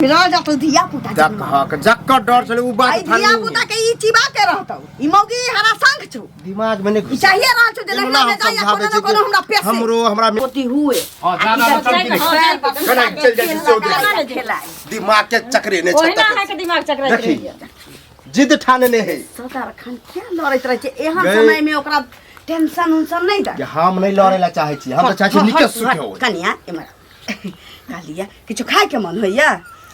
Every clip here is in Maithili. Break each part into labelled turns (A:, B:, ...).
A: रह जातो धिया पुता
B: देखक जकर डर छलै उ बात
A: आई धिया पुता के ई चिबा के रहतौ ई मौगी हरा शंख छौ
B: दिमाग में नहीं
A: ई
B: घुस
A: चाहिए रहल छौ जे
B: एना
A: नहिरा में
B: हम
A: जाइया
B: समझाबै
A: कोनो न
B: छी
A: कोनो हमरा
B: कि
A: पेसे
B: हमरो हमरा
A: होती हुए
B: हां जा ना चल केना चल जाइ छी सेहो देखै छी। दिमाग के चकरे नहि छै
C: ओहिना
B: तकर।
C: अहाँके दिमाग चकराइत
B: देखी
C: रहैया
B: जिद ठाने नहि है
A: सदा रखन किया लड़ैत रहै छै एहन
B: गई।
A: समय में ओकरा टेंशन उंशन नहीं दे
B: जे हम नहीं लड़े ला चाहे छी हम तऽ चाहे छी नीके सुखे हो
A: कनिया एमहर कहलियै किछु खायके मन होइया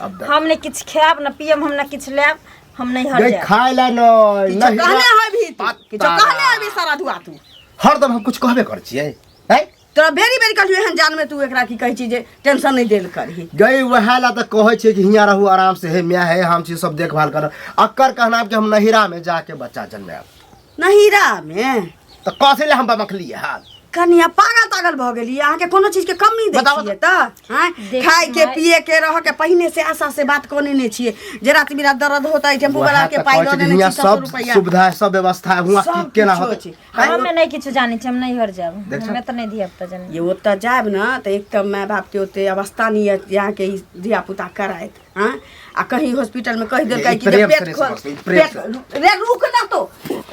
B: अब देख।
C: हम नहि किछु खायब न पियब हम न किछु लेब हम नहि हर
B: गई
C: जायब
B: खाय ला नहीं
A: किछु
B: नहीं
A: कहने होबही तू किछु कहने होबही सारा धुआ तू
B: हरदम हम कुछ कहबे करै छियै हैं
A: तोरा बेरी बेरी कहलियो एहन जानमे तू एकरा की कहै छी जे टेंशन नहि देल करही
B: गई वएह ला तऽ कहै छियै कि हियाँ रहू आराम से हे माय हे हम छी सब देखभाल करब अक्कर कहना कि हम नहिरा में जाके बच्चा जन्मायब
A: नहिरा मे
B: तऽ कथी लए हम बमखलियै हाल
A: कनिया पागल तागल भऽ गेलियै अहाँके कोनो चीजके कमी दै
B: बताउ
A: छियै तऽ आँय
C: देख
A: खायके
C: माय।
A: पिए के रहऽ के पहिने से आशा से बात कऽ नेने छियै जे राति बिरात दर्द होतै टेम्पू
B: वएह
A: वाला के
B: तऽ
A: पाइ
B: कहै
A: दऽ
B: छै कि
A: देने
B: हियाँ
A: छी सौ
B: सब
A: रुपैआ
B: सुविधा है सब व्यवस्था है हुआँ की
A: सब
B: केना
A: किछो
B: होतै
A: छै।
C: हमे नहि किछु जानै छी हम नहि हर जायब
B: देख
C: हमे तऽ नहि धिया पुता जानै
A: ये ओतऽ जायब ने तऽ एक तऽ माय बापके ओते अवस्था नहि यऽ जे अहाँके ई धिया पुता करायत आँय आ कहीं हॉस्पिटल में कहि देलकै
B: ई
A: कि जे
B: प्रेम से
A: पेट
B: नहीं
A: खोल
B: समझतै, ई प्रेम
A: पेट रे रुक ना तो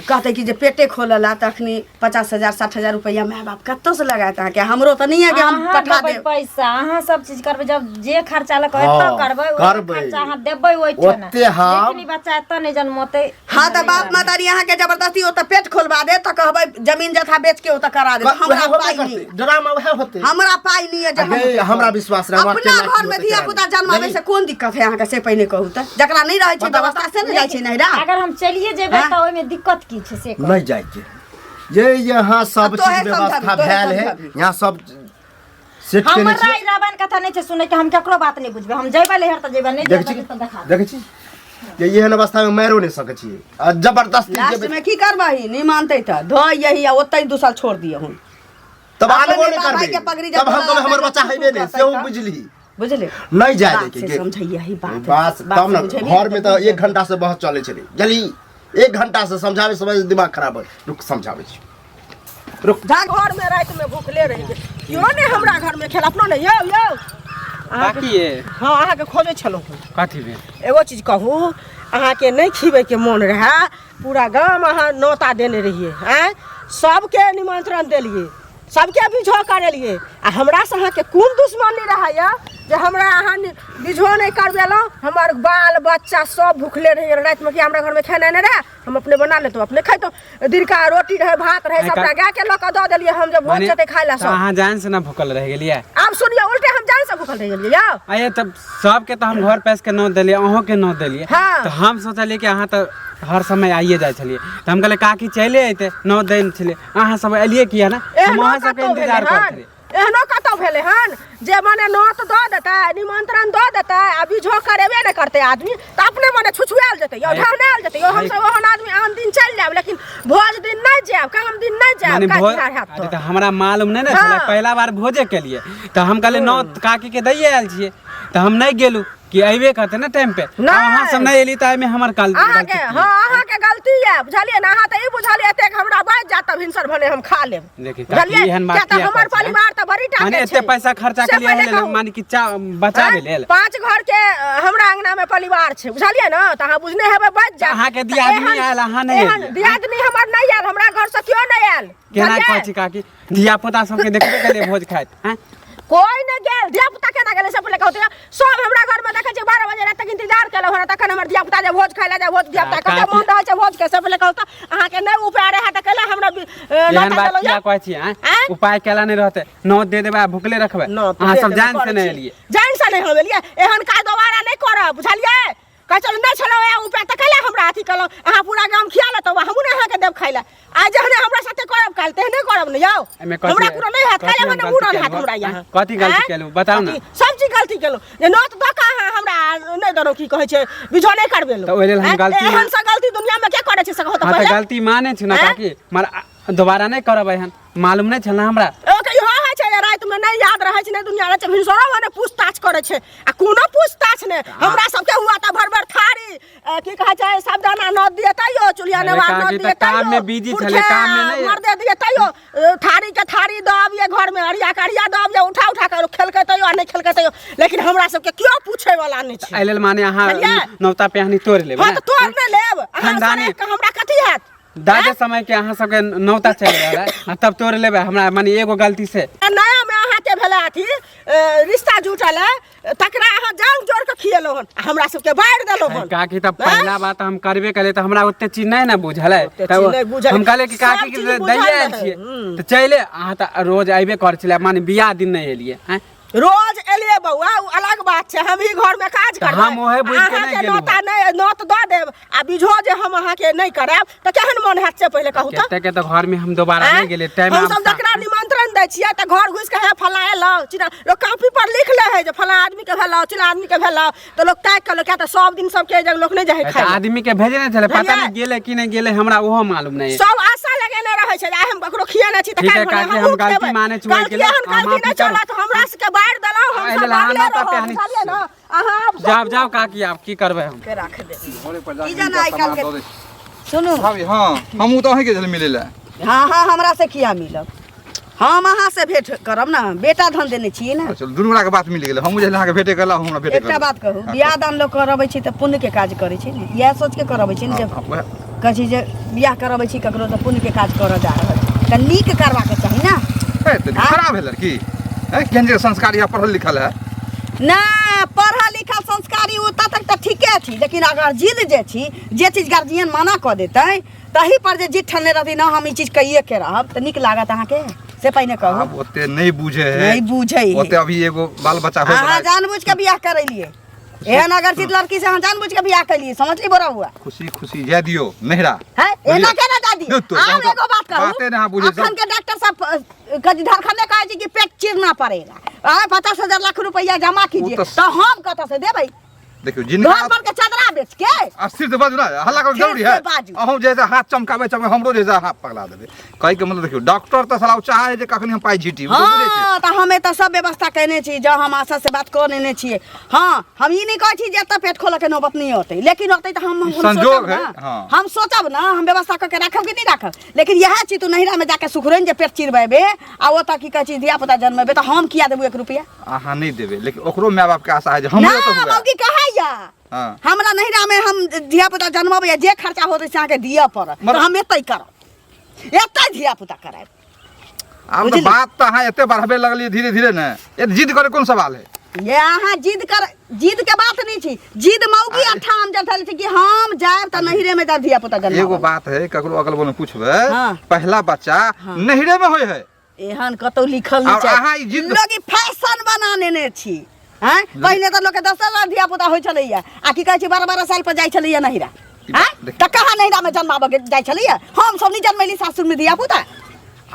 A: कहतै कि जे पेटे खोलला तऽ अखनी 50,000 60,000 रुपैआ माय बाप कतऽसँ लगायत अहाँके हमरो तऽ नहि यऽ कि हम
C: अहाँ
A: पठा
C: देबै
A: देब
C: पैसा अहाँ सब चीज करबै जब जे खर्चा लग
B: हाँ,
C: एतऽ करबै ओते
B: करबै।
C: खर्चा अहाँ देबै ओहिठाम
B: ओते हम-
C: लेकिन ई बच्चा एतऽ नहि जन्मतै
A: हाँ तऽ बाप महतारी अहाँके जबरदस्ती ओतऽ पेट खोलवा दे तऽ कहबै जमीन जथा बेच के ओतऽ करा दे हमरा
B: वएह होबे
A: पाइ
B: करतै
A: नहि
B: ड्रामा वएह होतै
A: हमरा पाइ नहि यऽ जे हम
B: अगे, हमरा विश्वास रहै, हमरा
A: अपना
B: केना
A: घर
B: की
A: में
B: होतै,
A: धिया
B: केना
A: पुता
B: नहि।
A: जन्माबै
B: नहीं।
A: से कोन दिक्कत है अहाँके से पहिने कहू तऽ जकरा नहि रहै छै
B: बताउ,
A: व्यवस्था से ने जाइ छै नहिरा
C: अगर हम चलिए जेबै
A: हाँ?
C: तऽ ओहिमे दिक्कत की छै से कहू।
B: नहीं जाइके ये यहाँ सब
A: अब तोहे
B: चीज व्यवस्था
A: समझाबी, तोहे
B: भेल है
A: समझाबी।
B: यहाँ सब सेट केने
C: हमरा
B: छियै
C: ई रामायण कथा नहि छै सुनै के हम केकरो बात नहि बुझबै हम जेबै लहर तऽ जेबै नहि
B: देखै
C: जेबै
B: छी
C: तऽ देखा
B: देखै छी जे एहन अवस्था में मारियो नहि सकै छियै आ जबरदस्ती
A: लास्ट
B: जेबै
A: में की करबही नहि मानतै तऽ धोइ यही आ ओतहि दू साल छोड़ दियहुन
B: तब
A: अपने
B: आनबो नहि
A: बाप भाई के
B: करबै
A: पगड़ी जब
B: तब हम कहबै हमर
A: तोरा
B: बच्चा हेबे नहि
A: करतै
B: सेहो
A: तऽ?
B: बुझली
A: बुझले
B: नहि जाय
A: बात
B: दैके
A: से
B: के
A: समझैया ही बात
B: बात
A: बात
B: तब
A: से
B: ने
A: बुझेबही
B: घर में तऽ
A: बुझ
B: एक घंटा से बहस चलै छलै जली एक घंटा से समझाबै समझ दिमाग खराब हो रुक समझाबै छी रुक
D: जा घर में राति में भूखले रहि गेल केओ नहि हमरा घर में खेल अपनो नहि यौ यौ
E: बाकी ये
D: हँ अहाँके खोजै छलहुँ हम
E: कथी भेल
D: एगो चीज कहू अहाँके नहि खिबैके मोन रहए पूरा गाम अहाँ नोता देने रहियै आँय सबके निमंत्रण देलियै सबके बिझो करेलियै आ हमरासँ अहाँके कोन दुश्मनी रहै यऽ जे हमरा अहाँ बिझो नहि करबेलहुँ हमर बाल बच्चा सब भुखले रहि गेल रातिमे कि हमरा घरमे खेनाइ नहि रहए हम अपने बना लेतहुँ अपने खैतहुँ दिनका रोटी रहै भात रहै
E: आइ
D: सबटा
E: काल्हि-
D: गाय के लऽ कऽ दऽ देलियै हम जे भोज
E: माने
D: जेतै खाय लए
E: तऽ
D: सब
E: अहाँ जान से ना भूखल रहि गेलियै
D: आब सुनियौ उल्टे हम जान से भूखल रहि गेलियै यौ
E: आये तब सबके तऽ हम घर पैस के नोत देलियै अहूँके नोत देलियै
D: हाँ।
E: तऽ हम सोचलियै कि अहाँ तऽ हर समय आइए जाइ छलियै तऽ हम कहलियै काकी चलि अयतै नोत दै छलियै अहाँ सब एलियै किया ने हम
D: एहनो
E: अहाँ सबके
D: कतौ भेलै
E: इंतजार
D: हन
E: करैत रहियै
D: एहनो कतौ भेलै हन जे मने नोत दऽ देतै निमंत्रण दऽ देतै आ बिझो करेबे नहि करतै आदमी तऽ अपने मने छुछुआयल जेतै यौ
E: अरे-
D: ढहनायल जेतै यौ हमसब ओहन आदमी आन दिन चलि जायब लेकिन भोज दिन नहि जायब काम दिन नहि जायब
E: माने
D: काज
E: भोज
D: तिहार हैत
E: अरे
D: तऽ
E: तऽ हमरा मालूम नहि ने छलै
D: हाँ।
E: पहिला बार भोजे केलियै तऽ हम कहलियै नोत काकीके दैये आयल छियै तऽ हम नहि गेलहुँ कि अयबे करतै ने टाइम पे
D: नहि।
E: अहाँ सब नहि एली तऽ एहिमे हमर काल
D: अहाँके हँ अहाँके गलती यऽ बुझलियै ने अहाँ तऽ ई बुझलियै एतेक हमरा बाजि जायत तऽ भिनसर भने हम खा लेब
E: देखी काकी
D: बुझलियै
E: एहन बात
D: किया तऽ
E: किया
D: हमर
E: कहै छियै?
D: परिवार तऽ बड़ी टा
E: माने
D: के
E: एते
D: छै
E: पैसा खर्चा
D: से
E: के लिए
D: पहिले
E: लेल
D: कहू।
E: माने कि चा बचाबे
D: आँय?
E: लेल
D: पाँच घर के हमरा अंगना में परिवार छै बुझलियै ने तऽ अहाँ बुझने हेबै बचि जायत
E: अहाँके
D: तऽ
E: दियादनी
D: एहन-
E: आयल, अहाँ नहि
D: एहन
E: एलियै।
D: दियादनी हमर नहि आयल हमरा घर से केओ नहि आयल
E: केना
D: बुझलियै?
E: कहै छी काकी धिया पुता सबके देखबे केलियै भोज खाइत हैं
D: कोई नहि गेल धिया पुता केना गेलै से पहिले कहू तऽ सब हमरा घर में देखै छियै 12 बजे राति तक इंतजार केलहुँ हन तखन हमर धिया पुता जे भोज खाय लए जाय भोज धिया पुता कते
E: काकी-
D: मोन रहै छै भोज के से पहिले कहू तऽ अहाँके नहि उपाय रहै तऽ कैला हमरा
E: एहन
D: नौता
E: बात
D: देलहुँ
E: किया
D: यौ?
E: कहै छी हैं
D: आँय?
E: उपाय केला नहि रहतै नोत दे देबै आ भुखले रखबै
D: नौत
E: अहाँ
D: दे
E: सब
D: देबै,
E: जान से
D: करै
E: नहि
D: छी।
E: एलियै
D: जान से नहि हम एलियै एहन काज दोबारा नहि करब बुझलियै कहै छलहुँ नहि छलहुँ ए उपाय तऽ कैला हमरा अथी केलहुँ अहाँ पूरा गाम खिया लेतहुँ हमहूँ नहि अहाँके देब खाय लए आइ जहने हमरा साथे करब काल्हि तेहने करब ने यौ
E: एहिमे कथी-
D: हमरा कोनो नहि हैत
E: कथी
D: काल्हि
E: हम
D: भने
E: गलती
D: मूड़न
E: केलहुँ?
D: हैत हमरा यहाँ
E: कथी गलती
D: आँय?
E: केलहुँ? बताउ ने।
D: कथी? सब चीज गलती केलहुँ जे नोत दऽ कऽ अहाँ हमरा नहि देलहुँ की कहै छै बिझो नहि करबेलहुँ
E: तऽ ओहि लेल हम
D: आँय?
E: गलती
D: एहन सँ गलती दुनियामे के करै छै से कहू तऽ
E: हाँ तऽ
D: पहिले
E: गलती मानै छी ने
D: आँय?
E: काकी मगर दोबारा नहि करब एहन मालूम नहि छल ने हमरा
D: ओके इहो होइ छै जे रातिमे नहि याद रहै छै नहि दुनिया रहै छै भिनसरो भने पूछताछ करै छै आ कोनो पूछताछ नहि हमरा सबके हुआ तऽ भर भर थारी की कहै छै साबुदाना नोत दिए तैयो चुल्हिया
E: अरे
D: नेवार
E: काकी,
D: नोत
E: तऽ
D: दिए
E: काम
D: तैयो
E: में बिजी छलै,
D: पुरखे
E: काम में नहि-
D: मर्दे दिए तैयो थारी के थारी दऽ अबियै घर में अरिया के अरिया दऽ अबियै उठा उठा के खेलकै तैयो आ नहि खेलकै तैयो लेकिन हमरा सबके केओ पूछे वाला नहि छै
E: एहि लेल माने अहाँ
D: बुझलियै?
E: नौता पिहानी तोड़ि लेबै
D: हँ
E: ने?
D: तऽ तोड़ नहि लेब अहाँ
E: खानदानी-
D: सड़क के हमरा कथी हैत
E: दादे समय के अहाँ सबके नौता चलि रहल है आ तब तोड़ लेबै हमरा माने एगो गलती से
D: आ नया में अहाँके भेलै अथी रिश्ता जुटल है तकरा अहाँ जान जोड़ के खिएलहुँ हन आ हमरा सबके बारि देलहुँ हन
E: काकी तऽ पहिला बात हम करबे करियै तऽ हमरा ओते चीज नहि ने बुझल है
D: ओते
E: तऽ
D: चीज नहि बुझल।
E: हम कहलियै कि
D: सब
E: काकी के
D: चीज बुझल
E: दैये आयल
D: रहै।
E: छियै तऽ चलि अहाँ तऽ रोज अयबे करै छलै माने बियाह दिन नहि एलियै आँय
D: रोज एलियै बौआ ओ अलग बात छै हम ही घरमे काज
E: तऽ
D: करबै
E: हम ओहे बुझि के नहि
D: अहाँके
E: गेलहुँ।
D: नोता नहि नोत दऽ देब आ बिझो जे हम अहाँके नहि करायब तऽ केहन मोन हैत से पहिले कहू तऽ
E: कते के तऽ घर में हम दोबारा
D: आँय?
E: नहि गेलियै टाइम
D: हम सब जकरा निमंत्रण दै छियै तऽ घर घुसि के हे फलाँ एलौ चिल्लाँ लोक कॉपी पर लिख लै है जे फलाँ आदमी के भेलौ चिल्लाँ आदमी के भेलौ तऽ लोक ताकि कऽ लोक किया तऽ सब दिन सबके जग लोक नहि जाइ है खाय लए।
E: आदमी के भेजने छलै पता
D: बुझलियै?
E: नहि गेलै कि नहि गेलै हमरा ओहो मालूम नहि
D: सब आशा लगेने रहै छै जे आइ हम ककरो खियेने छी तऽ
E: ठीक है
D: काल्हि भने
E: काकी,
D: हमहूँ
E: हम गलती
D: खेबै।
E: मानै छी ओहिके
D: गलती
E: लेल,
D: एहन
E: अहाँ
D: गलती
E: माफी
D: नहि
E: करू।
D: चलत हमरा सबके बारि देलहुँ हम
E: एहि
D: सब
E: लेल अहाँ
D: बारले
E: नौता
D: रहब
E: पिहानी-
D: बुझलियै ने अहाँ आब
E: जाउ जाउ काकी आब की करबै हम
A: के राख दे
F: घरे पर
A: की
F: जाके
A: जाना आइ
F: सामान
A: काल्हि
F: दऽ
A: के
F: दै छी।
A: सुनू
F: भाभी हाँ हमहूँ तऽ अहीँके छल मिलै लए
A: हाँ हाँ हमरा से किया मिलब हम अहाँ से भेंट करब ने बेटा धन देने छियै ने
F: चलू दुनू गोटाके बात मिल गेलै हमहूँ जे अहाँके भेटे गेला हमरा भेटे
A: एकटा बात कहू बियाह दान लोक करबै छै तऽ पुण्य के काज करै छै ने इएह सोच के करबै छै ने जे कहै छै जे बियाह करबै छी ककरो तऽ पुण्य के काज करऽ जा रहल छै तऽ नीक करबाके चाही ने
F: खराब है लड़की है केहन जे संस्कार या पढ़ल लिखल है
A: ना पढ़ल लिखल संस्कारी ओ तक तऽ ठीके छी लेकिन अगर जिद जे छी जे चीज गार्जियन मना कऽ देतै तही पर जे जिद ठनने रहती ना हम ई चीज कहिए के रहब तऽ नीक लागत अहाँके से पहिने कहू
F: आब ओते नहीं बुझे है
A: नहीं बुझे है।
F: ओते अभी एगो बाल बच्चा होय
A: अहाँ जानबूझ के बियाह करेलिए एहन अगर चित लड़की से अहाँ जानबूझ के बियाह कैलिए समझली बोरा हुआ
F: खुशी खुशी जाय दियो नहिरा
A: है एना केना जा दी
F: नहीं तो,
A: आब
F: तो
A: एगो बात कहू
F: बाते ना बुझे
A: अखन के डॉक्टर साहब कथी झारखंडे कहै छै कि पेट चीरना पड़ेगा आ 50,000 लाख रुपया जमा कीजिए
F: तो-
A: तो हम कतऽ से देबै
F: देखियो जिनका
A: घर पर के चदरा बेच के
F: अस्थिर से बाजू ना हल्ला कर जरूरी है
A: से बाजू।
F: अहूँ जैसे हाथ चमकावे चमकावे हमरो जैसे हाथ पगला देबै कहै के मतलब देखियो डॉक्टर तऽ साला चाहे है जे कखनी हम पाइ झीटी उ तऽ बुझै छै
A: हाँ तऽ हम एतऽ सब व्यवस्था केने छी जँ हम आशा से बात कऽ लेने छियै हाँ हम ई नहि कहै छी जे एतऽ पेट खोलऽ के नौबत नहि औतै लेकिन औतै तऽ हम
F: ई
A: हम
F: संजोग
A: सोचब
F: है,
A: ना
F: हाँ।
A: हम सोचब ना हम व्यवस्था कऽ के राखब कि नहि राखब लेकिन इएह छी तू नैहरा में जाके सुखरैन जे पेट चिरबेबे आ ओतऽ की कहै छी धिया पुता जन्मेबे तऽ हम किया देबू एक रुपया
F: अहाँ नहि देबै लेकिन ओकरो माय बाप के आशा है जे
A: ना
F: हमरो तऽ हुए
A: मौगी कहैया
F: हाँ
A: हमरा नैहरा में हम धिया पुता जन्मबैया जे खर्चा होतै से अहाँके दिअ पड़त तऽ हम एतै करब एतै धिया पुता करायब
F: आब तऽ
A: बुझली?
F: बात तऽ अहाँ एते बढ़बे लगलियै धीरे धीरे ने ए जिद करे कोन सवाल है
A: ये अहाँ जिद कर जिद के बात नहीं छी जिद मौगी अठाम जथल छी कि हम जायब तऽ नैहरे में जा धिया पुता जन्म
F: एगो बात है ककरो अगल बगल में पूछबै
A: हाँ।
F: पहला बच्चा नैहरे में होय है
A: एहन कतौ लिखल नहीं
F: और
A: छै
F: अहाँ ई जिद-
A: लोग ई फैशन बना नेने छी हैं पहिने तऽ लोक के 10 साल धिया पुता होइ छलैया आ की कहै छै 12 12 साल पर जाइ छलैया नैहरा
F: ई बात
A: हैं
F: देखियौ।
A: तऽ कहाँ नैहरा में जन्माबऽ के जाइ छलैया हम सब नहीं जन्मैली सासुर में धिया पुता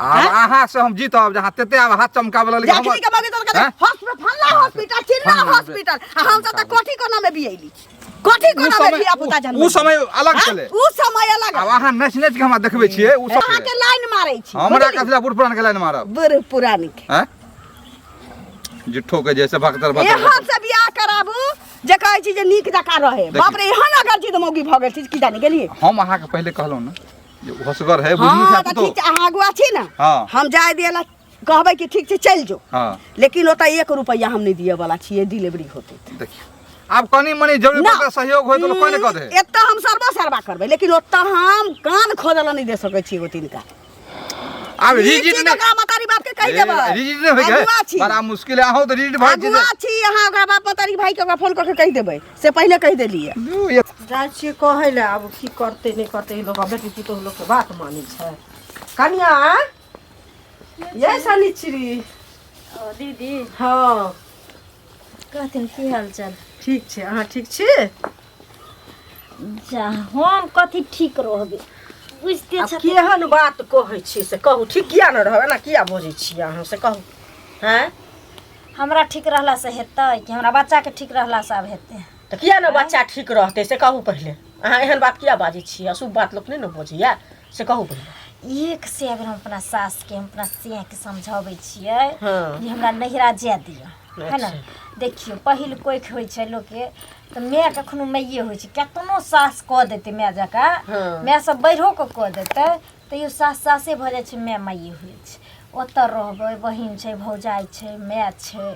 F: आब अहाँ से हम जीतब जहाँ तेते आब हाथ चमकाबे लगलियै
A: जखनी के मगी तो
F: हैं?
A: हॉस्पिटल फल्ला हॉस्पिटल चिल्ला
F: फल्ला
A: हॉस्पिटल आ हम सब तऽ कोठी कोना में बियैली कोठी
F: उ
A: कोना में
F: समय
A: धिया पुता जन्म
F: उ समय अलग छलै
A: उ समय अलग
F: आब अहाँ नच नच के हमरा देखबै छियै उ सब
A: अहाँ के लाइन मारै छी
F: हमरा
A: बुझलियै?
F: कथी ला बूढ़ पुरान के लाइन मारब
A: बूढ़ पुरान के
F: हैं जुट्ठो के जैसे भगतर भगतर
A: एहन से बियाह कराबू जे कहै छी जे नीक जकाँ रहे बाप रे एहन अगर जिद मौगी भऽ गेल छी की जाने गेलियै
F: हम अहाँके पहिले कहलहुँ ने जे होशगर है बुझनु
A: हाँ
F: है
A: तऽ
F: पुतोह
A: ठीक छै अहाँ अगुआ छी ने
F: हाँ।
A: हम जाय दिअ कहबै कि ठीक छै चलि जो
F: हाँ
A: लेकिन ओतऽ एक रुपैआ हम नहि दिअ वाला छियै डिलीवरी होतै तऽ।
F: देखियौ आब कनी मनी जरूरी
A: ना।
F: पड़तै सहयोग होय तऽ लोक कोइ नहि कऽ दे
A: एतऽ हम सर्वो सर्वा करबै लेकिन ओतऽ हम कान खोदऽ लए नहि दे सकै छी एगो तिनका
F: आब
A: ई
F: रिजिट
A: चीज
F: नहि
A: ओकरा मतारी बाप के कहि देबै
F: रिजिट नहि होय
A: अगुआ
F: के
A: छी
F: बड़ा मुश्किल है अहूँ तऽ रिजिट भऽ
A: अगुआ छी अहाँ ओकरा बाप मतारी भाई के ओकरा फोन कऽ के कहि देबै से पहिले कहि देलियै
D: जाइ छियै कहै लए आब की करतै नहि करतै ई लोक बेटी पुतोहु लोकके बात मानै छै कनिया ये शनिचरी
C: ओ दीदी
D: हँ
C: कहथिन की हाल चाल
D: ठीक छै अहाँ ठीक छी
C: जा हम कथी ठीक रहबै बुझते
D: आब
C: छथिन
D: केहन बात कहै छी से कहू ठीक किया नहि रहब एना किया बजै छियै अहाँ से कहू हैं
C: हमरा ठीक रहलासँ हेतै कि हमरा बच्चाके ठीक रहलासँ आब हेतै
D: तऽ किया ने बच्चा ठीक रहतै से कहू पहिले अहाँ एहन बात किया बाजै छियै अशुभ बात लोक नहि ने बजैया से कहू पहिले
C: एक से अगर हम अपना सास के, हम अपना सिया के समझाबै छियै
D: हाँ।
C: जे हमरा नैहरा जाय दिअ, है ने। देखियौ, पहिल कोखि होइ छै लोकके तऽ माय कखनो माइए होइ छै। केतनो सास कऽ देतै माय जकाँ,
D: हाँ।
C: माय सब बढ़िओ कऽ कऽ देतै, तैयो सास सासे भऽ जाइ छै, माय माइए होइ छै। ओतऽ रहबै, बहिन छै, भौजाइ छै, माय छै,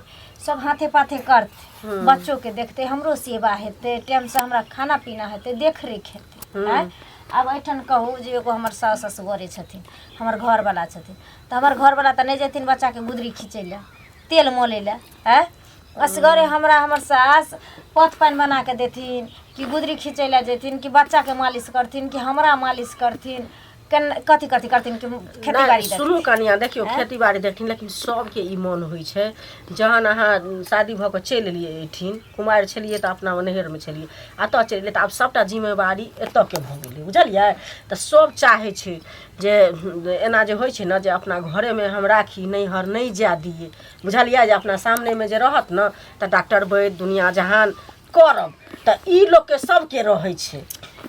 C: सब हाथे पाथे करतै, बच्चोके देखतै, हमरो सेवा हेतै, टाइमसँ हमरा खाना पीना हेतै, देखरेख हेतै। आँय, आब एहिठाम कहू जे एगो हमर साउस असगरे छथिन, हमर घरवला छथिन, तऽ हमर घरवला तऽ नहि जेथिन बच्चाके गुदरी खींचै लए, तेल मलै लए। आँय, असगरे हमरा हमर सास पथ पानि बना कऽ देथिन कि गुदरी खींचै लए जेथिन, कि बच्चाके मालिश करथिन, कि हमरा मालिश करथिन, केना कथी कथी करथिन, कि खेती
D: नहि,
C: बाड़ी देखथिन?
D: सुनू कनिया, देखियौ, खेती बाड़ी देखथिन, लेकिन सबके ई मन होइ छै। जहन अहाँ शादी भऽ कऽ चलि एलियै एहिठिन, कुमारि छलियै तऽ अपना नैहरमे छलियै, एतऽ चलि एलियै तऽ आब सभटा जिम्मेवारी एतऽके भऽ गेलै, बुझलियै? तऽ सब चाहै छै जे एना जे होइ छै ने जे अपना घरेमे हम राखी, नैहर नहि जाय दियै, बुझलियै? जे अपना सामनेमे जे रहत ने तऽ डॉक्टर वैद्य दुनिया जहान करब, तऽ ई लोकके सबके रहै छै,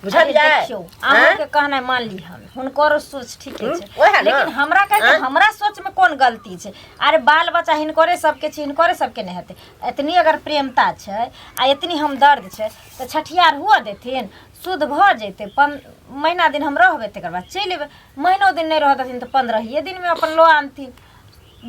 D: बुझलियै?
C: देखियौ, अहाँके कहनाइ मान ली हम, हुनकरो सोच ठीके छै,
D: ओएह ने।
C: लेकिन हमरा कहै
D: आँय?
C: हमरा सोच में कोन गलती छै? अरे, बाल बच्चा हिनकरे सबके छै, हिनकरे सबके नहि हेतै? एतनी अगर प्रेमता छै आ एतनी हमदर्द छै तऽ छठियार हुअ देथिन, शुद्ध भऽ जेतै, महीना दिन हम रहबै, तकर बाद चलि एबै। महीनो दिन नहि रहऽ देथिन तऽ 15 दिनमे अपन लऽ आनथिन,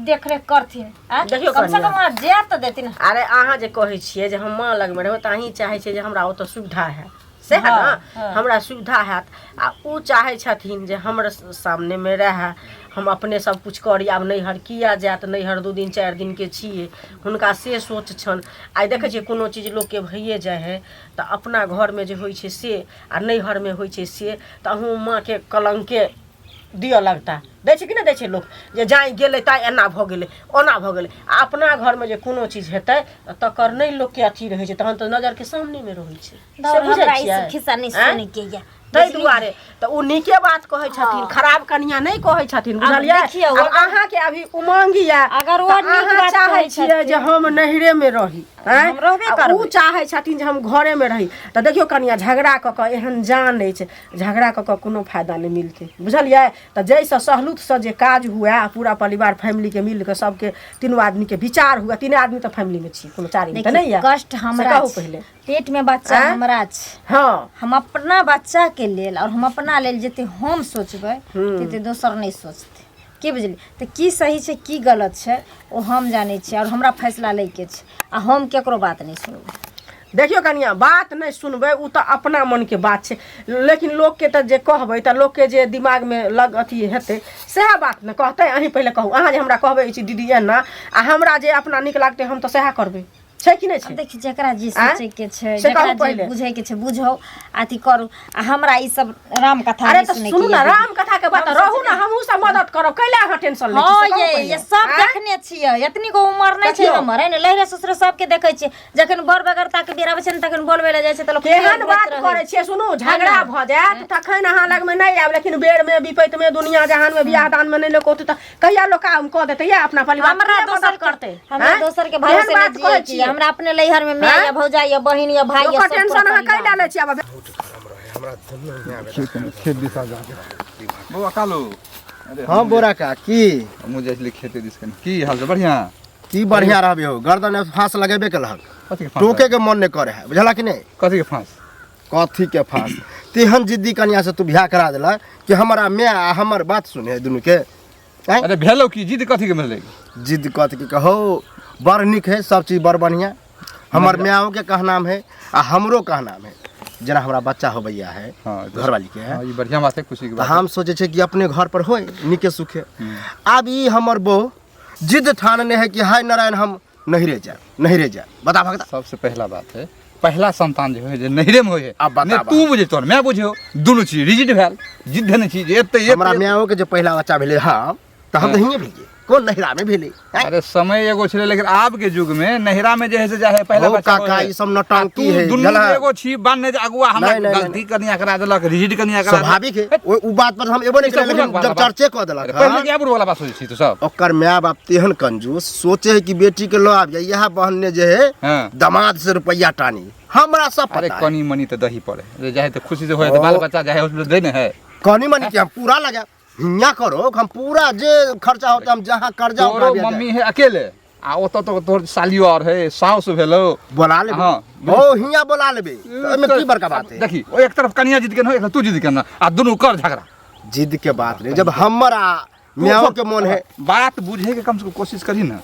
C: देखरेख करथिन। आँय?
D: देखियौ
C: कम से
D: कनिया।
C: कम हमरा जाय तऽ देथिन।
D: अरे, अहाँ जे कहै छियै जे हम माँ लगमे रहबै, तऽ अहीं चाहै छियै जे हमरा ओतऽ सुविधा हैत, सएह ने?
C: हाँ।
D: हमरा सुविधा हैत, आ ओ चाहै छथिन जे हमर सामनेमे रहए, हम अपने सब कुछ करी, आब नैहर किया जायत, नैहर 2 दिन 4 दिनके छियै, हुनका से सोच छनि। आइ देखै छियै, कोनो चीज लोकके भइए जाइ हइ तऽ अपना घरमे जे होइ छै से आ नैहरमे होइ छै से, तऽ अहूँ माँके कलङ्के दिअ लगता। दै छै कि नहि दै छै लोक जे जाय गेलै ताइ एना भऽ गेलै, ओना भऽ गेलै? आ अपना घरमे जे कोनो चीज हेतै तऽ तकर नहि लोकके अथी रहै छै, तहन तऽ नजरके सामनेमे रहै छै। से
C: दौड़,
D: बुझै
C: हमरा ई
D: छियै?
C: सब खिस्सा नहि
D: आँय?
C: सुनैके यऽ।
D: ताहि दुआरे तऽ ओ नीके बात कहै छथिन, खराब कनिया नहि कहै छथिन, बुझलियै?
C: देखियौ,
D: आब अहाँके अभी उमंग यऽ,
C: अगर ओ
D: तऽ
C: नीक
D: अहाँ
C: बात
D: चाहै
C: कहै
D: छियै जे
C: छथिन,
D: हम नैहरेमे रही, आँय?
C: हम रहबे
D: आ ओ
C: करबै।
D: चाहै छथिन जे हम घरेमे रही। तऽ देखियौ कनिया, झगड़ा कऽ कऽ एहन जान अछि, झगड़ा कऽ कऽ कोनो फायदा नहि मिलतै, बुझलियै? तऽ जाहिसँ सहलूतसँ जे काज हुए आ पूरा परिवार फैमिलीके मिल कऽ सबके तीनू आदमीके विचार हुए। तीने आदमी तऽ फैमिलीमे छी, कोनो चारिम तऽ नहि
C: देखियौ,
D: यऽ।
C: कष्ट
D: से
C: हमरा
D: कहू
C: छै।
D: पहिले।
C: पेट में बच्चा
D: आँय?
C: हमरा छै।
D: हँ।
C: हम अपना बच्चा के लेल और हम अपना लेल जते हम सोचबै तते दोसर नहि सोचतै, की बुझलियै? तऽ की सही छै, की गलत छै, ओ हम जानै छियै और हमरा फैसला लैके छै आ हम केकरो बात नहि सुनबै।
D: देखियौ कनिया, बात नहि सुनबै ओ तऽ अपना मनके बात छै, लेकिन लोकके तऽ जे कहबै तऽ लोकके जे दिमागमे लग अथी हेतै सएह बात ने कहतै। अहीं पहिले कहू, अहाँ जे हमरा कहबै ई चीज दीदी एना, आ हमरा जे अपना नीक लागतै हम तऽ सएह करबै, छै कि नहि
C: आब
D: छै?
C: देखी, जकरा जे
D: आँय?
C: सोचैके छै,
D: से
C: जकरा
D: कहू
C: जे
D: पहिले।
C: बुझैके छै बुझौ, अथी करू, आ हमरा ई सब राम कथा
D: अरे
C: नहि
D: तऽ
C: सुनैके
D: सुनू ने,
C: यऽ दीदी।
D: राम कथा के बात रहू ने, हमहूँ सब मदद करब, कैला अहाँ टेंशन लै छी?
C: हँ
D: से कहू
C: ये
D: पहिले।
C: ये सब
D: आँय?
C: देखने छियै, एतनी गो उमर नहि छै
D: देखियौ।
C: हमर, है ने? लहरे ससुरे सबके देखै छियै, जखन बर बेगरता के बेर आबै छै ने तखन बोलबै लए जाइ छै तऽ लोक
D: केहन
C: रोइत
D: बात
C: रहै
D: करै छियै? सुनू, झगड़ा भऽ जायत तखन अहाँ लगमे नहि आयब, लेकिन बेरमे विपैतमे दुनिया जहानमे बियाह दानमे नहि लोक औतै तऽ कहिया लोक काम कऽ देतै या अपना परिवार
C: हमरा
D: के
C: दोसर
D: मदद करतै?
C: हमरा
D: आँय?
C: दोसर के
D: केहन
C: भरोसे
D: बात
C: नहि
D: कहै
C: जियै छी।
D: छियै?
C: हमरा अपने लैहर में माय
D: आँय?
C: या भौजाई या बहिन या भाई या
D: ओकर
C: सब पूरा
D: टेंशन अहाँ
C: परिवार।
D: कैला लै छियै? आब
F: खेत दिशा जाके बौआ कालू, अरे।
B: हाँ बोरा का की?
F: हमहूँ जाइ छलियै खेते दिस कनि। की हाल छै? बढ़िआँ?
B: की बढ़िया रहबे हो, गर्दन में फांस लगेबे केलहक।
F: कथी के फाँस?
B: टोके के मन नहीं करे है, बुझला कि नहीं?
F: कथी के फाँस?
B: कथी के फांस? तेहन जिद्दी कनिया से तू बियाह करा देला कि हमरा माय आ हमर बात सुने दुनू के, आँय?
F: अरे, भेलो की? जिद कथी के भेलै?
B: जिद कथी के कहो, बड़ नीक है सब चीज, बड़ बढ़िया। हमर माओ के कहनाम है आ हमरो कहनाम है, जेना हमरा बच्चा होबैया है घरवाली के है।
F: हाँ, ई बढ़िया बात है, खुशी के
B: तऽ
F: बात।
B: हम सोचै छियै कि अपने घर पर होय नीके सुखे। आब ई हमर बहू जिद ठानने है कि हाय नारायण, हम नहिरे जायब, नहिरे जायब। बता भगता।
F: सबसे पहला बात है, पहला संतान जे होइ जे नहिरे में होइ है।
B: आब बताबह।
F: नहि तू बुझे, तोहर माय बुझे, दुनू चीज रिजिट भेल, जिद धेने छी जे एते
B: हमरा माओ के जे पहिला बच्चा भेलै हम तऽ हम तऽ हियाँ भेलियै, कोन नहिरा में भेलै, आँय?
F: अरे, समय एगो छलै, लेकिन आब के युग में नहिरा में जे है से जाइ है पहला
B: हौ
F: बच्चा
B: काका,
F: होइ है।
B: ई सब नौटंकी
F: आ तू
B: है,
F: दुनू
B: बुझलह?
F: एगो छी बान्हे जे अगुआ हमरा
B: नहीं, नहीं,
F: गलती कनिया करा देलक, रिजिट कनिया करा देलक।
B: स्वाभाविक है, ओ बात पर हम एबो नहीं
F: ई सब
B: केलियै, लेकिन
F: बुढ़क
B: जब
F: बात।
B: चर्चे कऽ देलक।
F: अरे, पहिले
B: हँ,
F: के बुढ़ वाला बात सोचै छी तू सब।
B: ओकर माय बाप तेहन कंजूस सोचे है कि बेटी के लऽ आबियै, इएह बहन्ने जे है दामाद से रुपैआ टानी, हमरा सब
F: अरे,
B: पता है।
F: कनी मनी तऽ दही पड़े जे जाइ तऽ खुशी से होइ, तऽ बाल बच्चा जाइ हॉस्पिटल दै ने है।
B: कनी मनी के हम पूरा लगा हियाँ करो हम पूरा जे खर्चा होते हम जहाँ कर्जा
F: तोरो मम्मी है अकेले आ ओतऽ तो तोहर सालियो और है साउस भेलो
B: बोला लेबे
F: हाँ।
B: ओ हियाँ बोला लेबे तो एहिमे की बड़का बात है
F: देखी ओ एक तरफ कनिया जीत के न एक तरफ तू जीत के न आ दुनू कर झगड़ा
B: जिद के बात नहीं जब हमर आ म्याओ के मन है
F: बात बुझे के कम से कम कोशिश करी ना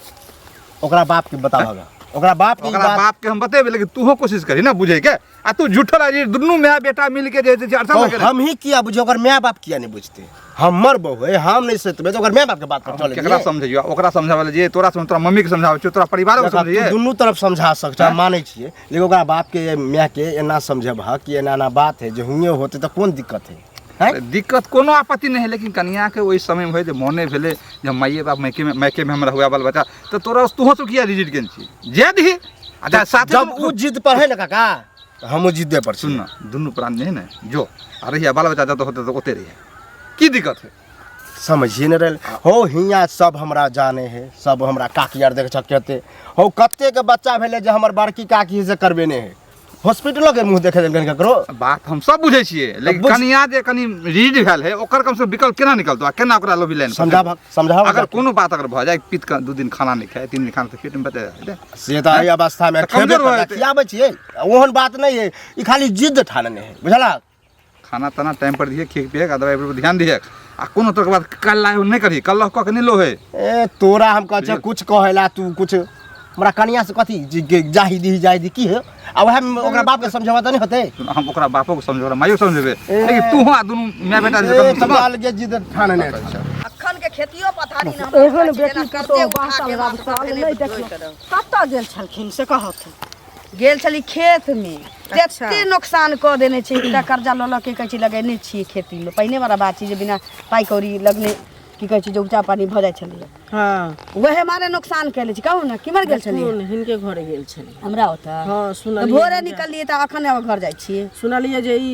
B: ओकरा बाप के बताबा ओकरा बाप के ई
F: ओकरा
B: बात
F: बाप के हम बतेबे लेकिन तूहो कोशिश करी ना बुझे के आ तू झूठो लाजी दुनू माय बेटा मिल के जे छै अड़चन
B: ओ,
F: लगे
B: हम ही किया बुझे ओकर माय बाप किया नहीं बुझते हमर बहू है हम नहीं सोचबे तो ओकर माय बाप के बात पर चले
F: केकरा समझियो ओकरा समझावे ले जे तोरा समझ तोरा मम्मी के समझावे छौ तोरा परिवार के समझिए
B: दुनू तरफ समझा सकता हम मानै छियै लेकिन ओकरा बाप के माय के एना समझेबह कि एना एना बात है जे हुएं होते तऽ कोन दिक्कत है हैं?
F: दिक्कत कोनो आपत्ति नहीं है लेकिन कनिया के ओहि समय में होय जे मोने भेले जे हम माइए बाप मायके में मायके में हमरा हुआ बाल बच्चा तो तोरा तूहो तो किया रिजिट केने छी जे दही आ जा साथे
B: जब उ जिद पर है ना काका तऽ हमहूँ जिद्दे पर छी
F: सुन ना दुनू प्राण जे है ना जो आ रहिया बाल बच्चा जतऽ होतै तऽ ओते रहिया की दिक्कत है
B: समझिए नहीं रहे हो हियाँ सब हमरा जाने है सब हमरा काकी आर देख छकते हो कते के बच्चा भेले जे हमर बड़की काकी से करबेने है हॉस्पिटलो के मुंह देखे देलकन ककरो
F: बात हम सब बुझै छियै लेकिन कनिया जे कनि रीड भेल है ओकर कम से कम विकल्प केना निकलतो आ केना ओकरा लोभी लाइन
B: समझाबह समझाबह
F: अगर कोनो बात अगर भऽ जाय पीत के दू दिन खाना नहि खाय तीन दिन खाना तऽ पेट में बता जाय
B: से तऽ एहि अवस्था में
F: तऽ कमजोर
B: खेबे
F: भऽ
B: करबै
F: जेतै।
B: खियाबै छियै ओहन बात नहि है ई खाली जिद्द ठानने है बुझला
F: खाना ताना टाइम पर दिहे खेक पिए दवाई पर ध्यान दिहे आ कोनो तरह के बात कल नहि करही कल कऽ के नहि लोहे
B: ए तोरा हम कहै छियै कुछ कहेला तू कुछ हमरा कनिया से कथी जाही दीही जाही दी की है आ वएह में ओकरा बाप के समझेबा तऽ नहि होतै
F: हम ओकरा बापो के समझेबै ओकरा माइयो के समझेबै लेकिन तू आ दुनू माय बेटा जे
B: ए,
F: कम
B: तब अलगे जिद ठानने छै
A: अखन के खेतियो पथारी ने हम
D: एहन
A: जेना
D: बेटी
A: कर्जे
D: पुतोहु
A: उठा के
D: बासल
A: माथ पर
D: बासल
A: धेने
D: नहि
A: बुझबैत
D: देखियौ
A: रहू।
D: कतऽ गेल छलखिन से कहत
A: गेल छली खेत में जते नुकसान कऽ देने छै एकटा कर्जा लऽ लऽ के कहै छै लगेने छियै खेतीमे पहिने वाला बात छै जे बिना पाइ कौड़ी लगने की कहै छै जे उपजा पानी भऽ जाइ छलैया
D: हँ
A: वएह मारे नुकसान कयले छै कहू ने केम्हर गेल छलियै
D: सुन हिनके घरे गेल छलियै
A: हमरा ओतऽ
D: हँ
A: तऽ
D: सुनलियै
A: भोरे निकललियै तऽ अखन आब घर जाइ छियै
D: सुनलियै जे ई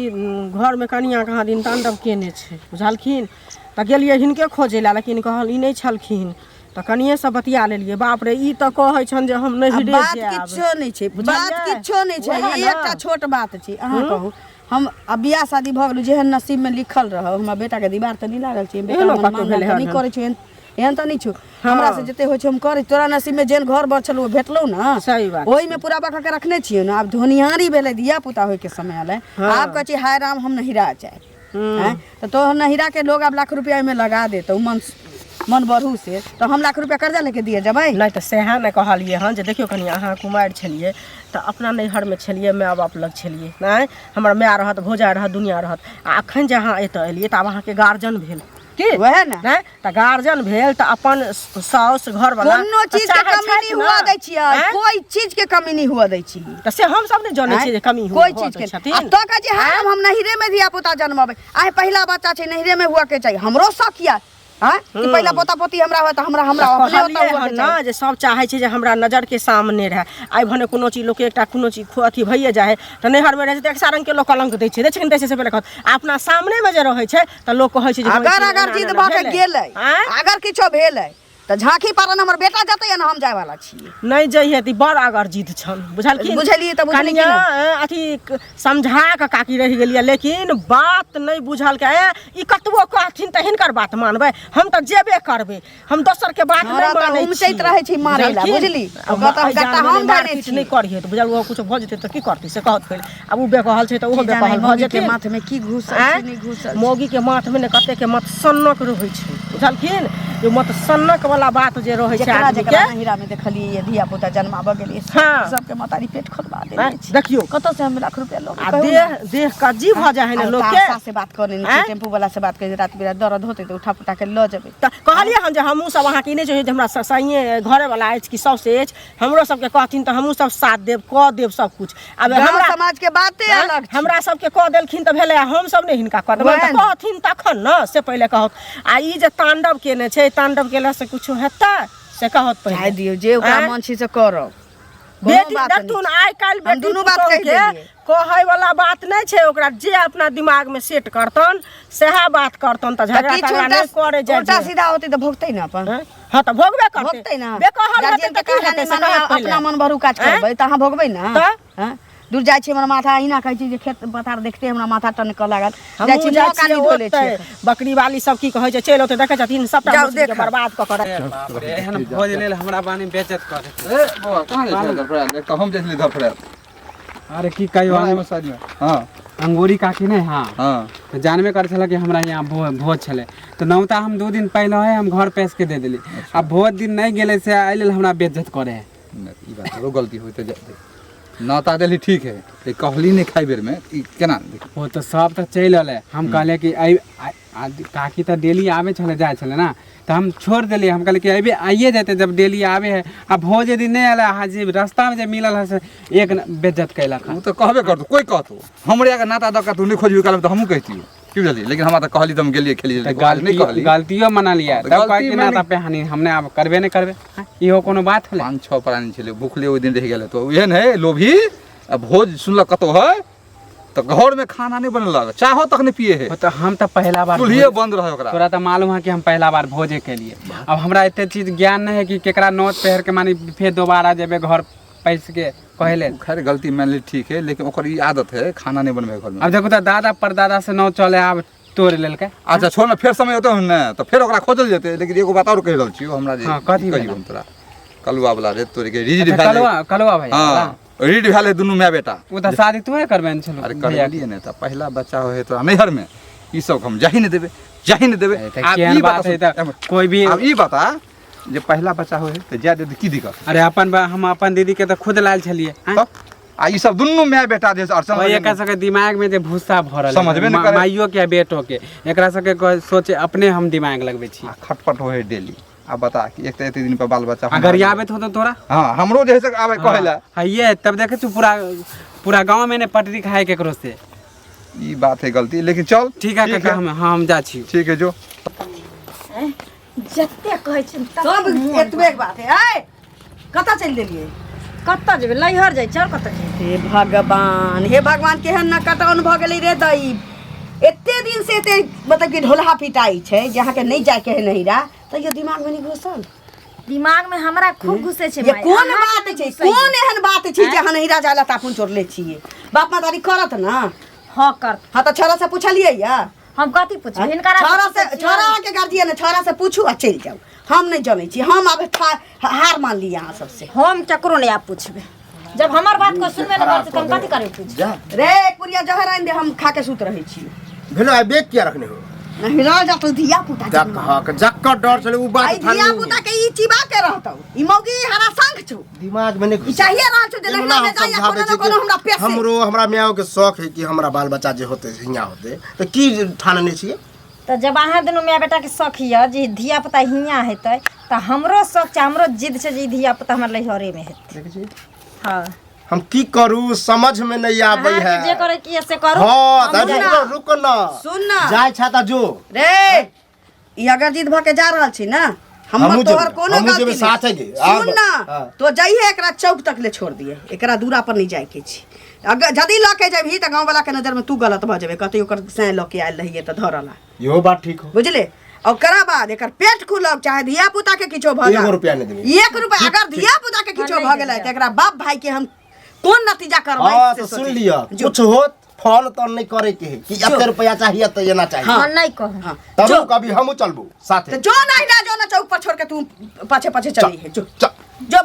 D: घरमे कनिया कहाँ दिन तांडव केने छै बुझलखिन तऽ गेलियै हिनके खोजै लए लेकिन कहल ई नहि छलखिन तऽ कनिएसँ बतिया लेलियै बाप रे ई तऽ कहै छनि जे हम
A: आ
D: नहिरे
A: बात
D: जायब
A: किछो नहि छै बात
D: बुझलियै?
A: किछो नहि छै
D: वएह
A: ई
D: ने।
A: एकटा छोट बात छै अहाँ कहू हम आब बियाह शादी भऽ गेल जेहन नसीब में लिखल रहौ हमरा बेटा के दीवार तऽ नहि लागल छै बेटा
D: एहनो
A: हमर
D: कतौ
A: मान
D: भेलै
A: दान तऽ नहि
D: हन।
A: करै छै एहन एहन तऽ नहि छौ हमरा से जते होइ छै हम करै तोरा नसीब में जेहन घर बर छलौ ओ भेटलौ ने
D: सही बात
A: ओहिमे पूरा बका के रखने छियै ने आब धोनिहारी भेलै धिया पुता होइके समय एलै आब कहै छै हाय राम हम नहिरा जायब आँय तऽ तोहर नहिरा के लोग आब लाख रुपया ओहिमे लगा देतौ मन मन बढ़ू से तऽ हम लाख रुपया कर्जा लेके दिए जेबै
D: नहि तऽ सएह ने कहलियै हन जे देखियौ कनि अहाँ कुमारि छलियै तऽ अपना नैहरमे छलियै माय बाप लग छलियै नहि हमर माय रहत भौजाइ रहत दुनिआँ रहत आ एखन जे अहाँ एतऽ एलियै तऽ आब अहाँके गार्जियन भेल की
A: वएह ने
D: नहि तऽ गार्जियन भेल तऽ अपन साउस घरवला
A: कोनो
D: तऽ
A: चीज के
D: चाहै
A: कमी
D: छथि
A: नहीं हुआ
D: ने।
A: दै छियै
D: आँय?
A: कोई चीज के कमी नहीं हुआ दै छी
D: तऽ से हमसब नहि जनै छियै जे कमी हुआ
A: कोई चीज के
D: छथिन
A: आ तो कहै छै हाँ हम नहिरे में धिया पुता जन्मबै आइ पहिला बच्चा छै नहिरे में हुआ के चाही हमरो शौक या हाँ कि पहिला पोता पोती हमरा हुआ तऽ हमरा हमरा अपने ओतऽ
D: कहलियै
A: हुआ
D: हन
A: के
D: ने
A: चाही
D: जे सब चाहै छै जे हमरा नजरके सामने रहए आइ भने कोनो चीज लोकके एकटा कोनो चीज अथी भइए जाइ हइ तऽ नैहरमे रहै छै तऽ एक सए रङ्गके लोक कलङ्क दै छै दै छै कि नहि दै छै से पहिले कहत आ अपना सामनेमे जे रहै छै तऽ लोक कहै छै जे हँ, ई
A: अगर
D: चीज
A: अगर
D: एना
A: जिद
D: एना
A: भऽ के
D: भेलै।
A: गेलै
D: आँय?
A: अगर किछो भेलै तऽ झाँकी पारन हमर बेटा जेतै या ने हम जाय वाला छियै
D: नहि जइहे तऽ ई बड़ अगर जिद छन बुझलखिन
A: बुझलियै तऽ बुझलियै कि
D: कनिया अथी समझा कऽ काकी रहि गेलियै लेकिन बात नहि बुझलकै ई कतबो कहथिन तऽ हिनकर बात मानबै हम तऽ जेबे करबै हम दोसर के बात
A: हमरा
D: नहि
A: तऽ
D: मानै
A: उमसैत
D: छी।
A: रहै छी मारै लए,
D: बुझलखिन?
A: बुझली?
D: आ
A: ओकरा तऽ
D: एहि
A: गट्टा
D: जानमे
A: हम
D: नहि
A: धयने
D: मारपीट
A: छी।
D: नहि करिहे तऽ बुझल ओहो कुछो भऽ जेतै तऽ की करतै से कहत पहिले आब ओ बेकहल छै तऽ ओहो
A: की जाने
D: बेकहल भऽ
A: मौगी के
D: जेतै
A: माथ में की घुसल छै
D: आँय?
A: नहि घुसल छै।
D: मौगी के माथ में ने कते के मत सन्नक रहै छै बुझलखिन जे मत सन्नक वाला बात जे रहै छै
A: जेकरा
D: आदमी
A: जेकरा
D: के
A: नहिरा में देखलियै ये धिया पुता जन्माबऽ गेलियै
D: हाँ।
A: सबके महतारी पेट खोदबा देने
D: आँय?
A: छै
D: देखियौ
A: कतऽ से हम लाख रुपया लऽ
D: आ देह देह कज्जी भऽ जाइ है ने लोक के
A: से बात कऽ लेने
D: आँय?
A: छियै टेम्पू वाला से बात करै रात बिरात दर्द होतै तऽ उठा पुटा के लऽ जेबै
D: तऽ कहलियै हन जे हमहूँ सब अहाँके ई नहि छै जे हमरा सइए घरेवला अछि कि साउस अछि हमरो सबके कहथिन तऽ हमहूँ सब साथ देब कऽ देब सब कुछ आब
A: गाँव
D: हमरा
A: समाज के बाते
D: आँय?
A: अलग छै
D: हमरा सबके कऽ देलखिन तऽ भेलै आ हमसब नहि हिनका कऽ देबै
A: वएह
D: तऽ
A: ने।
D: कहथिन तखन ने से पहिले कहत आ ई जे तांडव केने छै तांडव केलासँ किछो हेतै से कहत
A: चाहे
D: पहिले
A: दियौ जे ओकरा
D: आँय?
A: मन छै से करब कोनो
D: बेटी
A: बात नहि
D: देखथुन आइ काल्हि
A: हम
D: बेटी
A: दुनू बात कहि
D: पुतोहुके
A: देलियै।
D: कहै वाला बात नहि छै ओकरा जे अपना दिमाग में सेट करतन सएह बात करतन तऽ
A: तऽ
D: झगड़ा
A: किछु
D: तगड़ा
A: उल्टा
D: नहि करे जाइ
A: उल्टा
D: छै
A: सीधा होतै तऽ भोगतै ने अपन
D: हँ हँ तऽ भोगबे करतै
A: भोगतै ने
D: बेकहल हेतै
A: गार्जियन
D: तऽ
A: के
D: की
A: कहना
D: हेतै
A: नहि
D: से
A: मानबै
D: कहत पहिले
A: अपना मन भरू काज
D: आँय?
A: करबै तऽ अहाँ भोगबै ने
D: तऽ?
A: हँ? दूर जाइ छी, हमर माथा अहिना कहै छी जे खेत पथार देखते हमरा माथा टनकऽ लागल। जाइ
D: हमहूँ
A: छी,
D: जाइ
A: मुँह कानी
D: छियै
A: धो लै
D: ओतै।
A: छियै।
D: बकरी वाली सब की कहै छै, चलि औतै, देखै छथिन सबटा
A: जाउ
D: मछली के
A: देखऽ।
D: बर्बाद कऽ कऽ राखि।
E: बाप रे, एहन भोज लेल हमरा बानी बेइज्जत कऽ देतै।
F: ए बौआ, कहाँ जाइ छलै धरफड़ायल? एक तऽ हम जाइ छलियै धरफड़ायल।
E: अरे की कहियो,
F: साइडमे। हँ।
E: अंगूरी काकी नहि? हाँ।
F: हँ।
E: तऽ जानबे करै छलै कि हमरा यहाँ भोज छलै, तऽ नौता हम 2 दिन पहिले हम घर पेश के दे देली। आ भोज दिन नहि गेलै से एहि लेल हमरा बेइज्जत करे है।
F: नहि, ई बात तोरो गलती होइते जाय। नौता देली ठीक है, लेकिन कहली नहि खाइ बेरमे, ई केना?
E: ओ तऽ सब तऽ चलि अलै। हम कहलियै कि काकी तऽ डेली आबै छलै जाइ छलै ने, तऽ हम छोड़ि देलियै। हम कहलियै कि अयबे आइए जेतै जब डेली आबै है। आ भोज यदि नहि अयलै, अहाँ जे रास्तामे जे मिलल है से एक बेइज्जत कयलक।
F: ओ तऽ कहबे करतौ, कोइ कहतौ हमरे अगर नाता दऽ कऽ तू नहि खोजबी काल्हि तऽ हमहूँ कहितियौ, की बुझलियै? लेकिन हमरा तऽ कहली तऽ हम गेलियै, खेलियै।
E: तऽ
F: लेकिन नहि कहली।
E: गलतियो मना लिया।
F: तऽ
E: तब
F: गलती
E: कहै कि
F: मानि-
E: नाता पेहानी हमने आब करबे नहि करबे। हाँ, इहो कोनो बात होलै?
F: 5-6 प्राणी छलै, भूखले ओहि दिन रहि गेल। तऽ एहन है लोभी, आ भोज सुनलक कतौ है तऽ घरमे खाना नहि बनेलक, चाहो तक नहि पिए है।
E: ओ तऽ हम तऽ पहिला बार
F: चूल्हिए बंद रहे ओकरा।
E: तोरा तऽ मालूम है कि हम पहिला बार भोजे केलिए। अब हमरा एते चीज ज्ञान नहीं है कि केकरा नोत पहिर के मानी फेर दोबारा जेबे घर पैस के कहे लेल।
F: खैर, गलती मान ली ठीक है, लेकिन ओकर ई आदत है, खाना नहीं बनबै घरमे।
E: अब देखो तऽ दादा परदादा से नौ चले, आब तोड़ लेलकै।
F: अच्छा छोड़ ने, फेर समय औतौ ने तऽ फेर ओकरा खोजल जेतै। लेकिन एगो बात आओर कहि रहल छियौ हमरा जे
E: हाँ, कथी
F: कहियौ
E: भेलै?
F: हम तोरा कलुआ वाला रे तोरे के रीड
E: अच्छा,
F: भेलै।
E: कलुआ, कलुआ भैया?
F: हाँ, रीड भेलै दुनू माय बेटा।
E: ओ तऽ शादी तोहे करबेने छलौ
F: अरे
E: भैया के।
F: करबेलियै ने, तऽ पहिला बच्चा होइ है तोरा नैहरमे, ई सब हम जाही नहि देबै, जाही नहि देबै।
E: ए, तऽ
F: आब
E: केहन
F: ई
E: बात
F: बता
E: है तऽ कोइ भी
F: आब ई बता जे पहिला बच्चा होइ है तऽ जाय दे, की दिक्कत?
E: अरे अपन हम अपन दीदी के तऽ खुद लायल छलियै, आँय?
F: तब आ ई सब दुनू माय बेटा जे अड़चन
E: ओहि
F: लगेने
E: एकरा सबके दिमाग में जे भूसा भरल है,
F: समझबे नहि करे।
E: माइयो के आ बेटो के, एकरा सबके सोचे अपने हम दिमाग लगबै छी।
F: आ खटपट होइ है डेली। आ बता कि एक तऽ एते दिन पर बाल बच्चा
E: आ गरियाबैत होतो तोरा।
F: हाँ, हमरो जे है से आबै कहै लए।
E: हाँ, ये तब देखै छु पूरा पूरा गाँव में ने पटरी खाए केकरो से।
F: ई बात है गलती, लेकिन चल।
E: ठीक है काका, हम जा छी।
F: ठीक है, जो।
C: जते कहै छियनि तते
A: सब
C: मोन
A: एतबे के बात है। ऐ कतऽ चलि देलियै?
C: कतऽ जेबै, नैहर जाइ छी, आओर कतऽ जेबै?
A: हे भगवान, हे भगवान, केहन न कटौन भऽ गेलै रे दई। एते दिन से एते मतलब कि ढोलहा पिटाइ छै जे अहाँके नहि जायके है नैहरा, तैयो दिमागमे नहि घुसल।
C: दिमाग में हमरा खूब घुसे छै
A: ये
C: माय,
A: कोन
C: अहाँके
A: बात
C: नहि
A: छै?
C: घुसैए।
A: कोन एहन बात छै जे अहाँ नैहरा जाय लए तापुन चोरले छियै? बाप महतारी करत ने?
C: हँ, करत।
A: हँ, तऽ छोरा से पुछलियै या?
C: हम कथी पुछबै हिनकरा?
A: छोरा से, छोरा अहाँके गार्जियन है, छोरा से पूछू आ चलि जाउ। हम नहि जनै छी, हम आब हार मान ली अहाँ सबसे।
C: हम केकरो नहि आब पुछबै, जब हमर बात को सुनबे नहि करतै तऽ हम कथी करबै पूछ?
B: जा।
A: रे एक पुरिया जहर आनि दे, हम खा के सुत रहै छी।
B: भेलो आइ बेग किया रखने हो?
A: नहीं रह जातौ धिया पुता।
B: जक हक जक्कर डर छलै उ बात।
A: आई धिया पुता के ई चिबा के रहतौ, ई मौगी हरा शंख छौ।
B: दिमाग में नहीं
A: ई
B: घुस
A: चाहिए रहल छौ जे
B: एना
A: नहिरा
B: हम
A: में जाइया
B: समझाबै
A: कोनो न
B: छी
A: कोनो
B: कि
A: हमरा पेशे।
B: हमरो हमरा मायो के शौक है कि हमरा बाल बच्चा जे होते से हियाँ होते, तऽ की ठानने छियै?
C: तऽ जब अहाँ दुनू माय बेटाके शौक यऽ जे धिया पुता हियाँ हेतै, तऽ हमरो शौक छै, हमरो जिद छै जे ई धिया पुता हमर नैहरेमे हेतै।
B: देखै छी।
C: हँ।
B: हम की करू समझ में नहीं आबै है।
C: अहाँके जे करे के यऽ से करू।
B: हाँ, तऽ
C: हमहूँ
B: रुक रुक न।
A: सुन न।
B: जाय छा तऽ जो।
A: रे ई अगर जिद भऽ के जा रहल छी ने, हमर
B: हमहूँ
A: तोहर
B: जेबै,
A: कोनो
B: हमहूँ
A: गलती
B: जेबै
A: नहि।
B: साथे गे।
A: सुन न।
B: हाँ।
A: तो जइहे, एकरा चौक तक ले छोड़ दिए, एकरा दूरा पर नहीं जाय के छी। अगर जदि लऽ के जेबही तऽ गाँव वाला के नजर में तू गलत भऽ जेबे, कहतै ओकर साँय लऽ के आयल रहियै तऽ धरला।
B: इहो बात ठीक हो।
A: बुझले? ओकरा बाद एकर पेट खुलक चाहे धिया पुता के किछो भऽ
B: एगो
A: जाए,
B: रुपया नहि देबै।
A: एक रुपया अगर धिया पुता के किछो भऽ गेलै तऽ एकरा बाप भाई के हम कोन नतीजा करबै
B: हाँ
A: से
B: तऽ सुन
A: सोचै।
B: लिअ,
A: जो।
B: कुछ होत फोन तोन नहीं करे के है कि एते रुपया चाहिए तऽ एना चाहिए।
C: हँ, नहि कहू।
A: हाँ,
B: तब
A: जो।
B: कभी हमहूँ चलबू साथे।
A: तो जो नहीं ना, जो ना चौक पर छोड़ के तू पाछे पाछे चली है, जो।
B: चल।
A: जो।